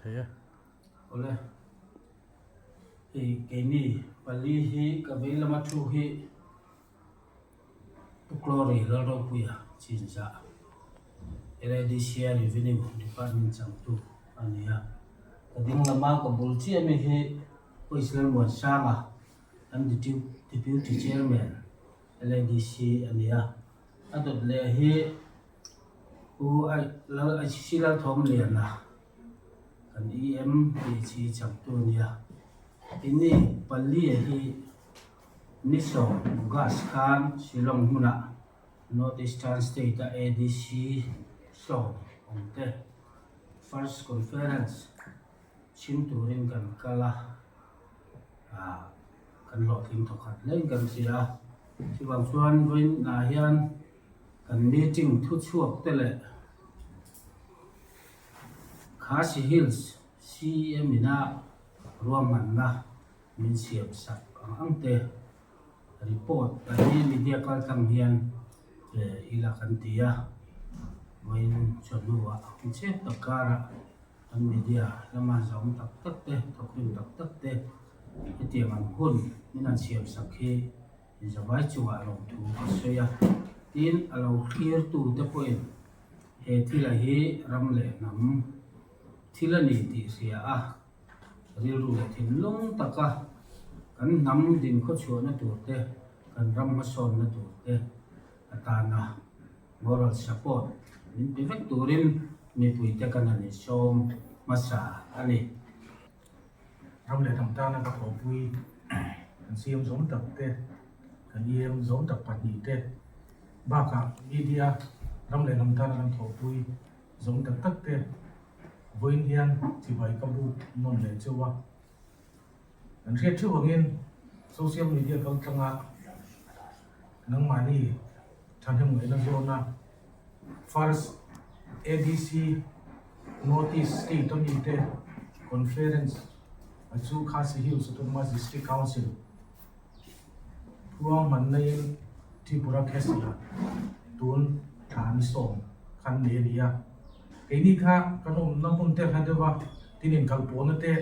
Thei e. Awle. Hei keini pali hi ka vei lama thu hi Pu Glory Lalropuia chinzah LADC-a Revenue Department changtu a ni a. Ka ding lama ka bul chiah mi hi Pu Israel Muansanga an Deputy Chairman LADC a ni a. A dawt leh hi Pu ICC Lalthawmliana kan EM tih chi changtu a nia. Ini Palia hi ni sawm August khan Shillong hmunah North Eastern State a ADC sawm awm te First Conference chhim turin kan kal a, ah kan hlawhtling thawkhat hle in kan hria a. Chuvang chuan vawiinah hian Kan meeting thuchhuak te leh Khasi Hills CEM ina ruahmanna min siam sak ang ang te report hi media kaltlang hian ila kan ti a, vawiin chawhnuah hmeichhe tak karah kan media lama zawm tak tak te thawkrim tak tak te hetiang ang hun min han siam sak hi Zavai chungah lawmthu a sawi a, tin a lo thlirtute pawhin he thila hi ram leh hnam thil a ni tih hria a, rilru leh thinlung taka kan hnam dinkhawchhuahna turte, kan ram hmasawnna turte atana moral support min pe vek turin mipuite kan han insawm hmasa a ni. Ram leh hnam tana ka thawhpui kan siam zawm tak te, kan em zawm tak pahnih te bakah media ram leh hnam tana kan thawhpui zawm tak tak te vawiin hian chibai ka buk nawn leh cheu a. Kan hriat theuh angin social media kal tlanga nangmahni thahnem ngaihna zawna First ADC North East State a mite Conference a chu Khasi Hills Autonomous District Council ruahmanna-in Tripura Khasi-ah tun thla ni sawm khan nei a ni a. Keini kha kan awmna hmun te hla deuh a, tin inkalpawhna te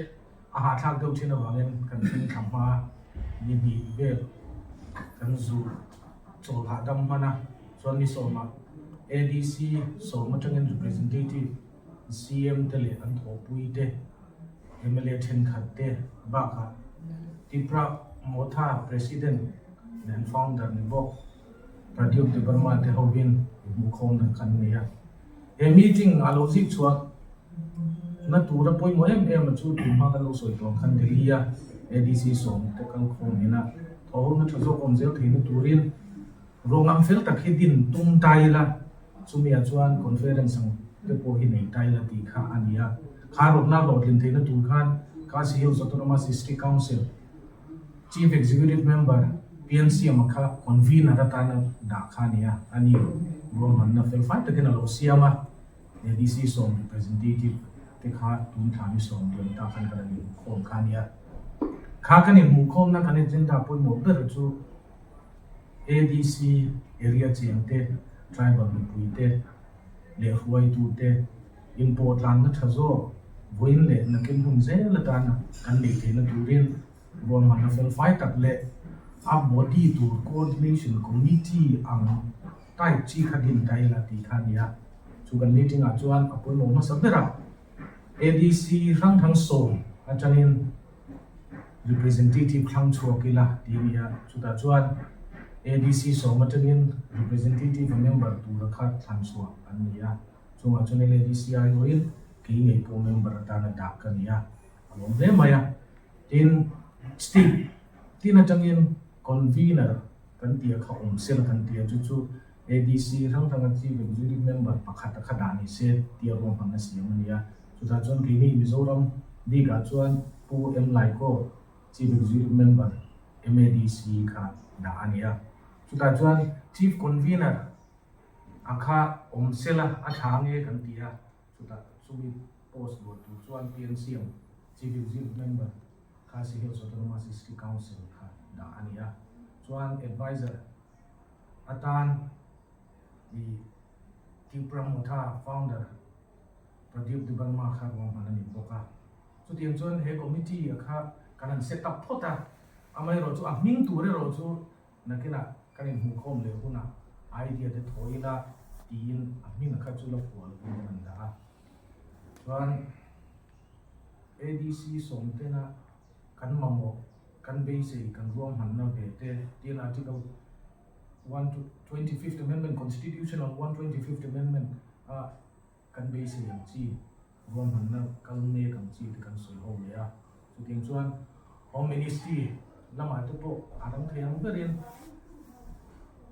a hahthlak deuh thin avangin kan thleng thla hma ni hnih vel kan zu chawl hahdam hman a, chuan ni sawmah ADC sawm atangin representative CM te leh an thawhpui te mla thenkhat te bakah Tipra Motha President leh an founder ni bawk Pradyut Debbarma te hovin inhmuhkhawmna kan nei a. He meeting a lo zik chhuah Na tura pawimawh em em a chu tun hma kan lo sawi tawh ang khan Delhi a ADC sawm te kal khawm ina thawhawmna tha zawk awm zel theihna turin ruangam fel tak hi din tum ta ila chumi ah chuan conference ang te pawh hi nei ta ila tih kha a ni a. Kha rawtna hlawhtlin theihna tur khan Khasi Hills Autonomous District Council Chief Executive Member Pian Siama kha convener atana dah kha a ni a, ani ruahmanna felfai takin a lo siam a. ADC sawm representative te kha tun thla ni sawm liam ta khan kan inhmuhkhawm kha a nia. Kha kan inhmuhkhawmna kan agenda pawimawh ber chu ADC area cheng te, tribal mipui te leh hruaitu te inpawhtlanna tha zawk vawiin leh nakin hun zel atana kan neih theihna turin ruahmanna felfai tak leh a body tur coordination committee ang Type chi kha din ta ila tih kha a ni a, chu kan meeting ah chuan a pawimawh hmasa ber a, ADC hrang hrang sawm atangin representative thlang chhuak ila tih a ni a, chutah chuan ADC sawm atangin representative a member tura kha thlan chhuah an ni a, chungah chuan LADC aiawhin kei ngei pawh member atana dah ka ni a, a lawm hle mai a, tin state tin atangin convener Kan tia kha awm sela kan tia chu chu ADC hrang hranga Chief Executive Member pakhat a kha dah ni se tia ruahmanna siam a ni a. Chutah chuan keini Mizoram bikah chuan Pu M Laiko Chief Executive Member MADC kha dah a ni a. Chutah chuan Chief Convener a kha awm sela a tha nge kan ti a. Chutah chumi post luah tur chuan PNCM Chief Executive Member Khasi Hills Autonomous District Council kha dah a ni a, chuan adviser atan i Tipra Motha founder Pradeep Debbarma kha ruahman a ni bawk a. Chutiang chuan he committee a kha kan han set up phawt a, amaherawhchu a hming tur erawh chu nakinah kan inhmuhkhawm leh hunah idea te thaw ila tiin a hming a kha chu la phuah lovin kan han dah a. Chuan ADC sawmtena kan mamawh, kan beisei, kan ruahmanna ve te tiin Article 125th Amendment, Constitution on 125th Amendment a kan beisei ang chi, ruahmanna kal mek ang chi te kan sawi ho leh a. Chutiang chuan Home Ministry lamah te pawh a ram thei ang berin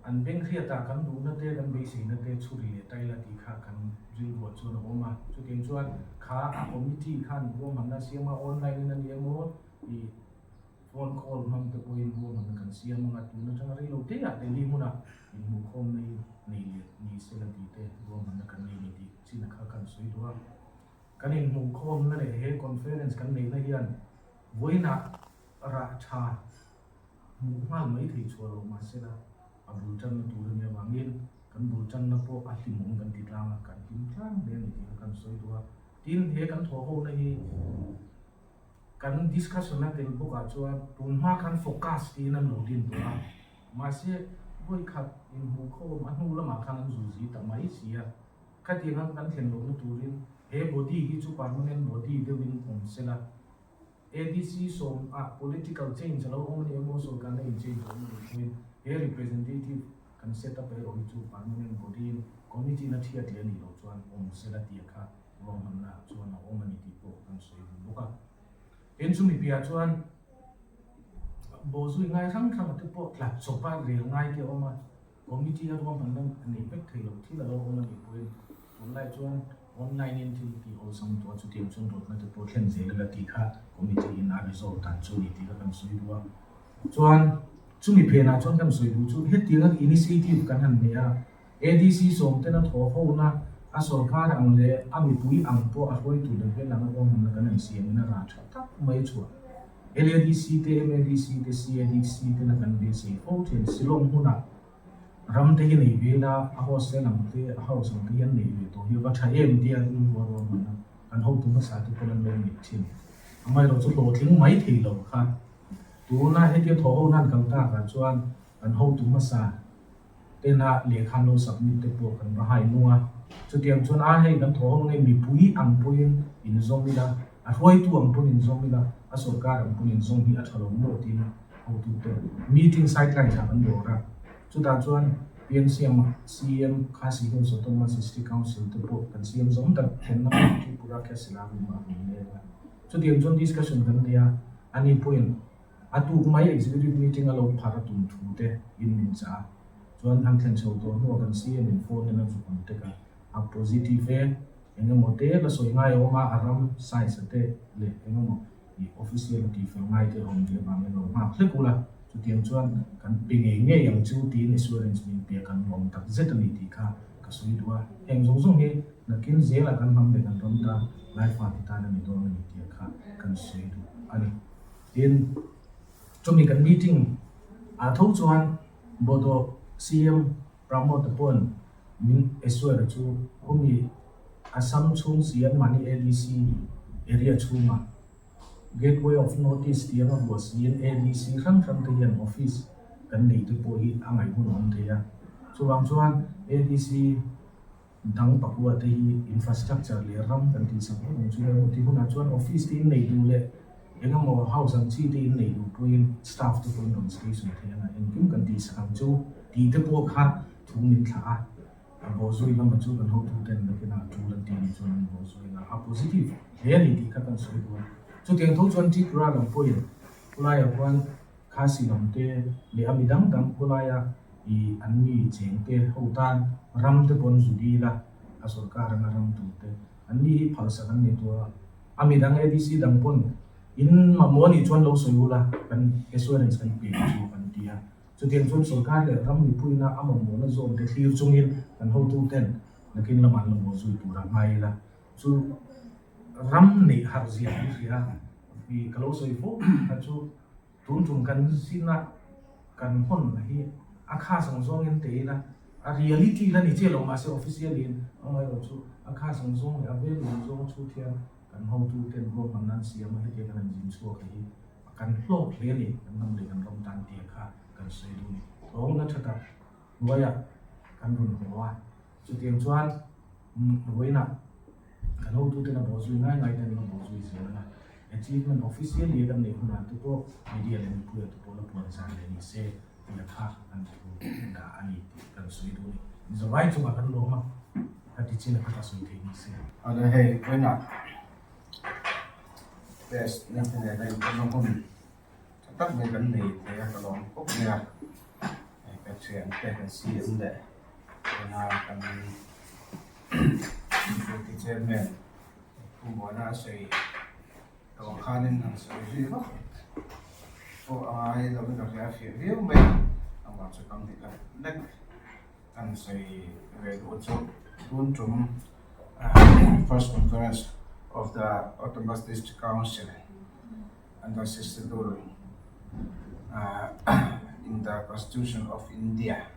an beng hriatah kan duhna te, kan beiseina te chhuri leh taila tih kha kan rilruah chuan a awm a. Chutiang chuan kha a committee khan ruahmanna siam a, online in a ni emaw ih Phone call hmang te pawhin ruahmanna kan siam ang a, tun atanga rei lo te ah Delhi hmuna inhmuhkhawmna hi nei leh ni se la tih te ruahmanna kan nei ni tih chin a kha kan sawi duh a. Kan inhmuhkhawmna leh he conference kan neihna hian vawiinah rah tha hmuh nghal mai thei chhuah lo mahse la a bul tanna tur a nih avangin kan bul tanna pawh a hlimawm kan ti tlang a, kan hlim tlang hle a ni tih kha kan sawi duh a. Tin, he kan thawhhona hi Kan discussion a tel bawkah chuan tun hma khan focus tiin an lo din tawh a, mahse vawi khat inhmuhkhawm a hnu lamah khan an zuzi ta mai si a, khatiang ang kan thlen lohna turin he body hi chu permanent body deuhin awm sela, ADC sawm ah political change a lo awm a ni emaw sawrkarna in change a awm a nih pawhin he representative kan set up erawh hi chu permanent body in committee na thiat leh a nih loh chuan awm sela tih a kha Ruahmanna chuan a awm a ni tih pawh kan sawi duh bawk a. Tin, chumi piah chuan bawhzui ngai hrang hrang te pawh tlat chawpa rel ngai te a awm a, committee a ruahmanna nei vek thei lo thil a lo awm a nih pawhin tunlai chuan online in thil tih awlsam tawh a, chutiang chuan rawtna te pawh thlen zel ila tih kha committee in a resolve dan chu a ni tih kha kan sawi duh a. Chuan chumi phenah chuan kan sawi duh chu hetianga initiative kan han nei a, ADC sawmtena thaw hona a sorkar ang leh a mipui ang pawh a hruaitu level anga ruahmanna kan han siamin a rah tha tak mai chhuah. LADC te, MADC te, CADC tena kan beisei fo thin Shillong hmuna ram te hi nei ve ila a hostel ang te, a house ang te hi an nei ve tawh hi a va tha em tia rilru a ruahmanna kan hotu hmasa te pawn an lo neih thin. Amaherawhchu chu hlawhtling mai thei lo kha tuna hetia thaw hona an kal takah chuan kan hotu hmasa Tena lehkha an lo submit te pawh kan va hai nung a, chutiang chuan a hei kan thawh ho nge mipui ang pawhin inzawm ila, a hruaitu ang pawn inzawm ila, a sorkar ang pawn inzawm hi a tha lo maw tiin hotute meeting sideline thla kan dawr a, chutah chuan PNCM CM Khasi Hills Autonomous District Council te pawh kan siam zawm tak thlenna hmun Tripura Khesila room ah rawn leng a, chutiang chuan discussion kan nei a, ani pawhin A tuk mai executive meeting a lo phar a tum thu te in min chah a, chuan han thlen chho tawh hnuah kan CM in phone in a zuk ang tek a, a positive e, eng emaw te la sawi ngai a awm a, a ram size a te leh eng emaw ih official a tihfel ngai te a awm ve avangin lo nghak hlek ula, chutiang chuan kan pe ngei ngei ang chu tiin assurance min pe a kan lawm tak zet a ni tih kha ka sawi duh a, heng zawng zawng hi nakin zela kan hnam leh kan ram tan laifa ti tan a ni dawn a ni tih kha kan sawi duh a ni. Tin, chumi kan meeting ah tho chuan Bodo CM Pramod a pawn min assure chu khumi Assam chhung CM mahni ADC area chhungah Gateway of North East tih anga vuah siin ADC hrang hrang te hian office kan nei te pawh hi a ngaih hun a awm thei a. Chuvang chuan ADC Dang pakua te hi infrastructure leh ram kan tih sak vek ang chu emaw tih hunah chuan office te in nei duh leh eng emaw house ang chi te in nei duh pawhin staff te pawhin rawn station thei anga engkim kan tih sak ang chu tih te pawh kha thu min thlah a, a bawhzui lamah chu kan hotu ten nakinah tul an tih nih chuan an bawhzui anga a positive hle a ni tih kha kan sawi duh a. Chutiang tho chuan Tripura lam pawhin khulaiah khuan Khasi lam te leh a mi dang dang khawlaia ih an mi cheng te ho tan ram te pawn zu dil a, a sorkar anga ram tur te an ni hi phalsak an ni tawh a, a mi dang ADC dang pawn in mamawh anih chuan lo sawi ula kan assurance kan pe chu an ti a, chutiang chuan sorkar leh ram mipuina a mamawhna zawn te thlir chungin kan hotu ten nakin lamah an lo bawh zui tur a ngai ila chu ram neih harh zia kan hria ih ka lo sawi fo kha chu. Tun tum kan zina kan hawn hi a kha zawng zawngin te ila. A reality la ni chiah lo mahse officially in amaherawh chu a kha zawng zawng leh a vel zawng zawng chhut hian kan hotu ten ruahmanna an siam a, hetiang kan han zin chhuak hi kan hlawk hle a ni, kan hnam leh kan ram tan tih kha kan sawi duh a ni. Tlawngna tha tak hnuaiah kan rawn haw a, chutiang chuan vawiinah kan hotu ten a bawhzui ngai ngai ten la bawhzui zel ang a, achievement officially a kan neih hunah te pawh media leh mipuiah te pawh la puan zan leh ni se tih a kha an thu dah a ni tih kan sawi duh a ni. Mizovai chungah kan lawm a, ka ti chin a kha ka sawi thei ni se. Awle hei vawiinah test na te nen a inpawlna hun tha tak mai kan nei thei a ka lawm khawp mai a, ka thiante kan CM leh tuna kan Deputy Chairman Pu Muana a sawi tawh ang khanin han sawi zui vak pawh a ngai lovin ka hria a fiah viau mai a, amah chu kam dik lek lek an sawi ve duh chu tun tum first conference of the Autonomous District Council under Sixth Schedule in the Constitution of India.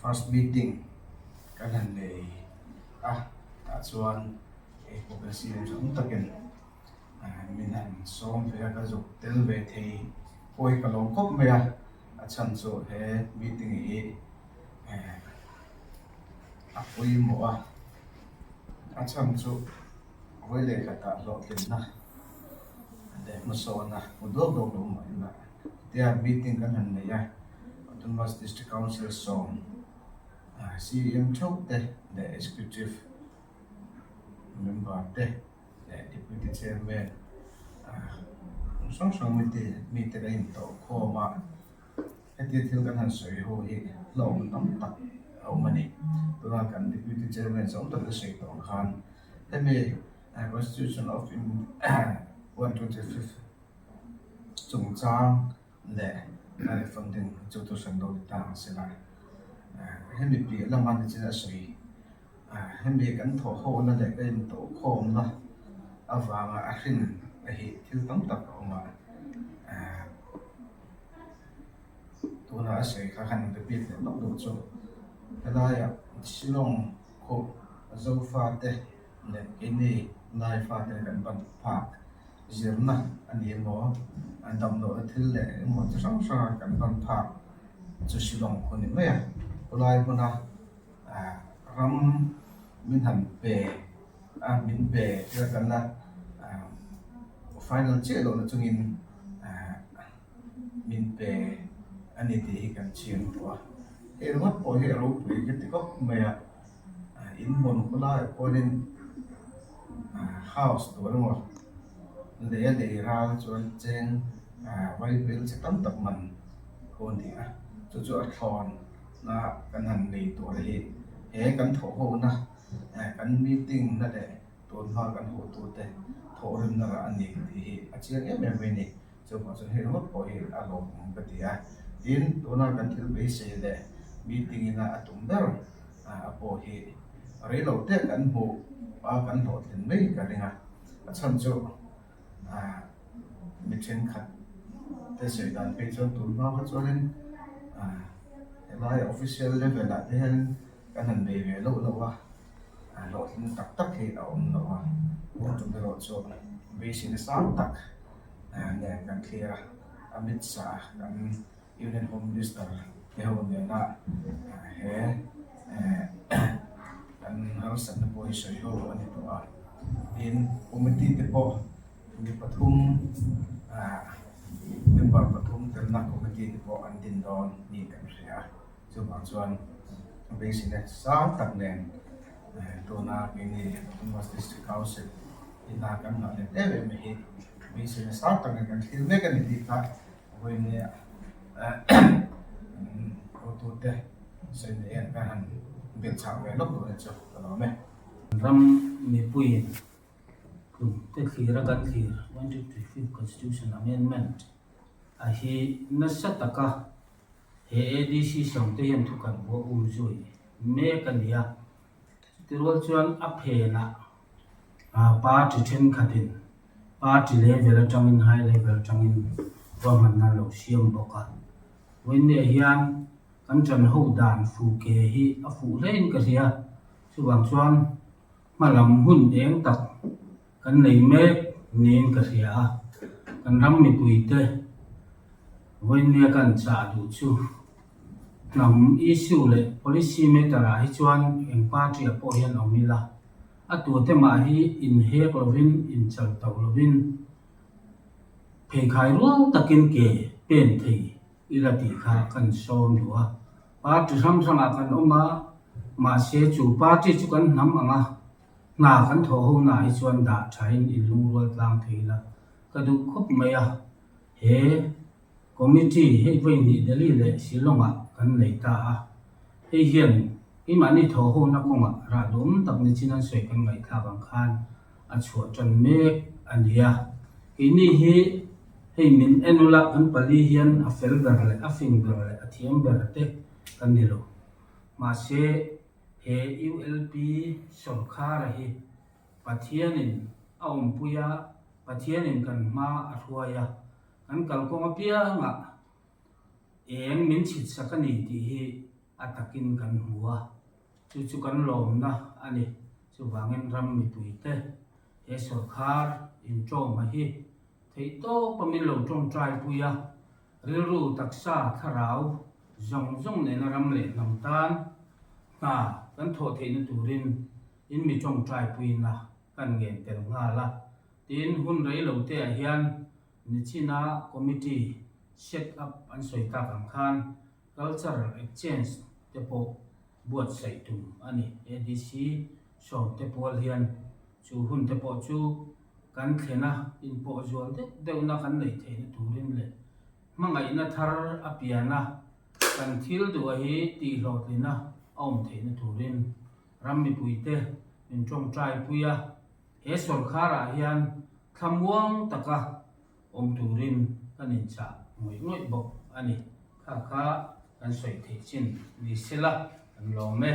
First meeting kan han nei a, tah chuan hei pawh kan CM chu awm takin min han sawm ve a, ka zuk tel ve thei pawh hi ka lawm khawp mai a, a chhan chu he meeting hi a pawimawh a, a chhan chu vawi leh khatah hlawhtlinna leh hmasawnna hmu duak duak lo mah ila. Tia meeting kan han nei a, Autonomous District Council sawm CEM theuh te leh Executive member te leh Deputy Chairman hrang hrang mite mite kan intawh khawm a, hetia thil kan han sawi ho hi hlawm tam tak a awm a ni. Tuna kan Deputy Chairman zawng tak te sawi tawh ang khan hemi Constitution of 125 Chungchang leh direct funding chu chu hran lo ni ta ang se la, hemi piah lama ni chin a sawi hemi kan thawh ho na leh ka intawh khawmna avanga a hrin a hi thil tam tak a awm a, tuna a sawi kha han repeat leh lawk duh chu helaiah Shillong khaw Zofate leh keini Laifate kan ban phak. Zirna a ni emaw, damlohna thil leh emaw chi hrang hranga kan hman phak chu Shillong khu ni mai a. Khawlai hmuna ram min han pe a, min pe tia kan la final chiah lohna chungin min pe a ni tih hi kan chhiar tawh a. Hei ringawt pawh hi a ropui ka ti khawp mai a. In hmun khawlaiah pawhin house tur emaw lei a lei ral chuan cheng vaivil chi tam tak man ho a ni a, chu chu a thlawn na kan han nei tur hi he kan thawh ho na kan meeting na leh tun hma kan hmuh tur te thawh rimna rah a ni tih hi a chiang em em mai a ni. Chuvang chuan hei ringawt pawh hi a lawmawm ka ti a, tin tuna kan thil beisei leh meeting ina a tum ber a pawh hi rei lo te kan hmuh a kan hlawhtlin mai ka ring a, a chhan chu mi thenkhat te sawi dan phei chuan tun hma kha chuanin helai official level ah te hian kan han bei ve loh loh a, hlawhtlin tak tak hi a awm lo a, tun tum erawh chu beiseina sang tak. Nen kan thlir a, Amit Shah kan Union Home Minister te ho nena he kan harsatna pawh hi sawi ho a ni tawh a, tin committee te pawh mi pathum member pathum telna committee te pawh an din dawn ni kan hria a, chuvang chuan beiseina sang tak nen tuna keini Autonomous District Council Ina kan nghah leh em em hi beiseina sang takin kan thlir mek a ni tih kha vawinia hotute sawi nei hian ka han belh chhah ve lawk duh a ni chu ka lawm e. Ram mipuiin kum te thlir a kan thlir 125 Constitution Amendment a hi nasa taka he ADC sawmte hian thu kan vuah um zui mek a ni a. Chutirual chuan a phenah party thenkhatin party level atangin high level atangin ruahmanna an lo siam bawk a. Vawiinniah hian. Kan ṭan ho dan fu ke hi a fuh hlein ka hria. Chuvang chuan hma lam hun eng tak kan nei mek niin ka hria a. Kan ram mipuite vawinia kan chah duh chu hnam issue leh policy matter ah hi chuan eng party ah pawh hian awm ila, a tute mah hi inhek lovin inchal tauh lovin pheikhai rual takin ke pen thei ila tih kha kan sawm duh a. Party hrang hrangah kan awm a, mahse chu party chu kan hnam ang a, hna kan thawh ho naah hi chuan dah thain inlungrual tlang thei ila ka duh khawp mai a. He committee hei vawi hnih Delhi leh Shillong-ah kan nei ta a, hei hian keimahni thawh hona kawngah rah duhawm tak ni chin an sawi kan ngaihthlak ang khan a chhuah tan mek a ni a. Keini hi hei min en ula kan pali hian a fel ber leh a fing ber leh a thiam ber te kan ni lo. Mahse he ULP sawrkhara hi Pathianin a awmpui a, Pathianin kan hma a hruai a, kan kalkawng apiangah eng min chhitsak a ni tih hi a takin kan hmu a. Chu chu kan lawmna a ni. Chuvangin ram mipuite he sawrkhar inṭawma hi theihtawpa min lo ṭawngṭai pui a, rilru taksa thlarau zawng zawng nena ram leh hnam tan hna kan thawh theihna turin in mi ṭawngṭai puina kan ngen tel nghal a. Tin, hun rei lo teah hian nichina committee set up an sawi tak ang khan Cultural Exchange te pawh buatsaih tum a ni. ADC sawmte pual hian chu hun te pawh chu kan thlen a, inpawh zual deuh deuhna kan neih theihna turin leh hmangaihna thar a pian a, kan thil duh a hi tihhlawhtlina a awm theihna turin ram mipuite min tawngtai pui a, he sawrkharah hian thlamuang taka awm turin kan inchah ngawih ngawih bawk a ni. Kha kha kan sawi theih chin ni sela kan lawm e.